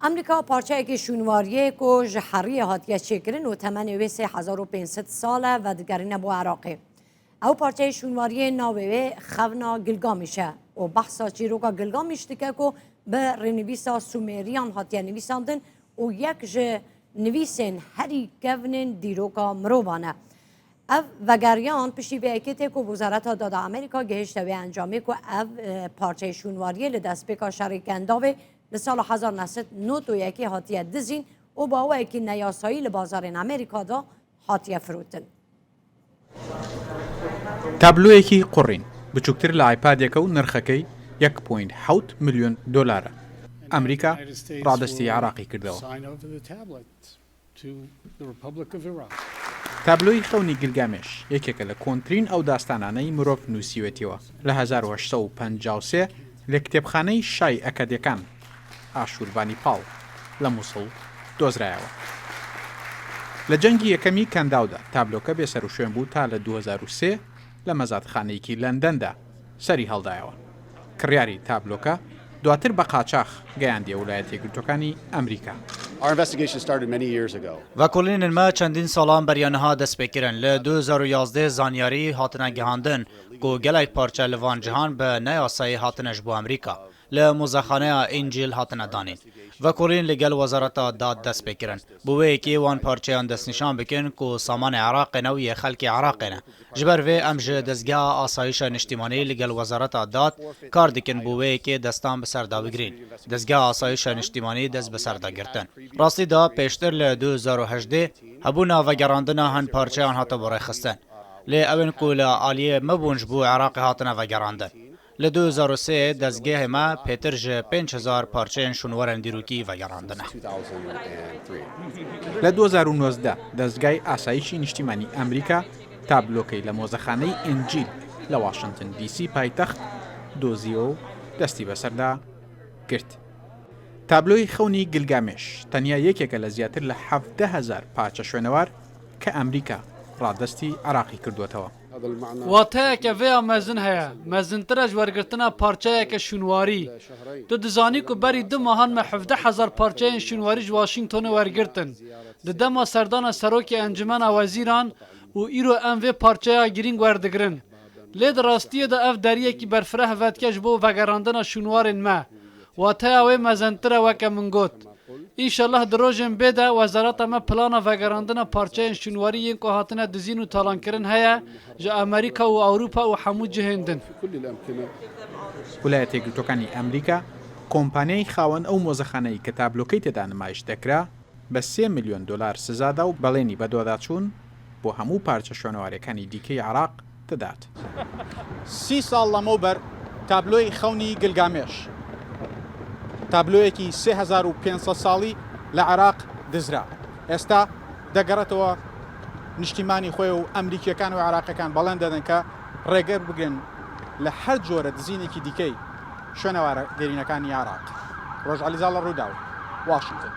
Amerîka parçeyekî şûnwariyê ku ji heriyê hatiye çêkirin û temenê wê 3500 sal e vedigerîne bo Iraqê. Ew parçeyê şûnwariyê navê wê Xevna Gilgamîş e û behsa çîroka Gilgamîş dike ku bi rênivîsa Sumeriyan hatiye nivîsandin û yek ji nivîsên herî kevnên dîroka mirovan e. Ev vegeriyan piştî vê yekê tê ku Wezareta Dada Amerîka gihişte wê encamê ku ev parçeyê şûnwariyê li destpêka şerê Kendavê li sala 1991 hatiye dizîn û bi awayekî neyasayî li bazarên Amerîka de hatiye firotin. Tabloyekî qurîn, biçûktir li iPadeke û nirxekey yek point hewt milyon dolar e. Amerîka radestî Iraqê kirdewe. Tabloی خەونی گلگامێش یەکێکە لە کۆنترین ئەو داستانانەی مرۆڤ نووسیوێتیەوە، لە 1853 لە کتێبخانەی شای ئەکەدیەکان، ئاشووربانیپاڵ، لە موسڵ دۆزرایەوە. لە جەنگی یەکەمی کەنداودا تابلۆکە بێسەروشوێن بوو تا لە 2003 لە مەزادخانەیەکی لەندەندا سەری هەڵدایەوە. کڕیاری تابلۆکە دواتر بە قاچاخ گەیاندیە ولایەتیەکگرتوەکانی ئەمریکا. Vekolînên me çendîn salan beriya niha dest pê kirin. Li 2011 zanyarî hatine gihandin ku gelek parçe li van cihan bi neyasayî hatine ji bo Amerîka. Li muzexaneya Încîl hatine danîn. Vekolîn li gel Wezareta Dad dest pê kirin. Bi wê yekê wan parçeyan destnîşan bikin ku samanê Iraqê ne û yê xelkê Iraqê ne. Ji ber vê em ji Dezgeha Asayîşa Niştîmanî li gel Wezareta Dad kar dikin bo wê yekê destan bi ser de bigirîn. Dezgeha Asayîşa Niştîmanî dest bi ser de girtin. Rastî de pêştir li 2018 hebûna vegerandina hin parçeyan hatibû rêxistin. Lê ewên ku li aliyê me bûn ji bo Iraqê hatine vegerandin. Li 2003 dezgehê me pêtir ji 5000 parçeyên şûnwarên dîrokî vegerandine. لە 2019 دەزگای ئاسایشی نیشتیمانی ئەمریکا تابلۆکەی لە مۆزەخانەی ئینجیل لە واشنتن دیسی پایتەخت دۆزیەوە و دەستی بەسەردا گرت. تابلۆی خەونی گلگامێش تەنیا یەکێکە لە زیاتر لە 17,000 پارچە شوێنەوار کە ئەمریکا ڕادەستی عێراقی کردووەتەوە. Wateyeke vê ya mezin heye, mezintir e ji wergirtina parçeyeke şûnwarî. Tu dizanî ku berî du mehan me 17,000 parçeyên şûnwarî ji Washingtonê wergirtin. Di dema serdana Serokê Encumena Wezîran û îro em vê parçeya girîng werdigirin. Lê di rastiyê de ev deriyekî berfireh vedike ji bo vegerandina şûnwarên me. Wateya wê mezintir e weke min got. Înşellah di rojên bê de wezareta me plana vegerandina parçeyên şûnwarî yên ku hatine dizîn û talankirin heye ji Amerîka û Ewropa û hemû cihên din. ویلایەتە یەکگرتووەکانی ئەمریکا کۆمپانیای خاوەن ئەو مۆزەخانەی کە تابلۆکەی تێدا نمایش دەکرا بە سێ ملیۆن دۆلار سزادا و بەڵێنی بەدواداچوون بۆ هەموو پارچە شوێنەواریەکانی دیکەی عێراق دەدات. سی ساڵ لەمەوبەر تابلۆی خەونی گلگامێش، تابلۆیەکی 3500 ساڵی لە عێراق دزرا، ئێستا دەگەڕێتەوە نیشتیمانی خۆی و ئەمریکییەکان و عێراقییەکان بەڵێن دەدەن کە ڕێگە بگرن لە هەر جۆرە دزینێکی دیکەی شوێنەوارە دێرینەکانی عێراق. ڕۆژ عەلیزاڵە، ڕووداو، واشنتن.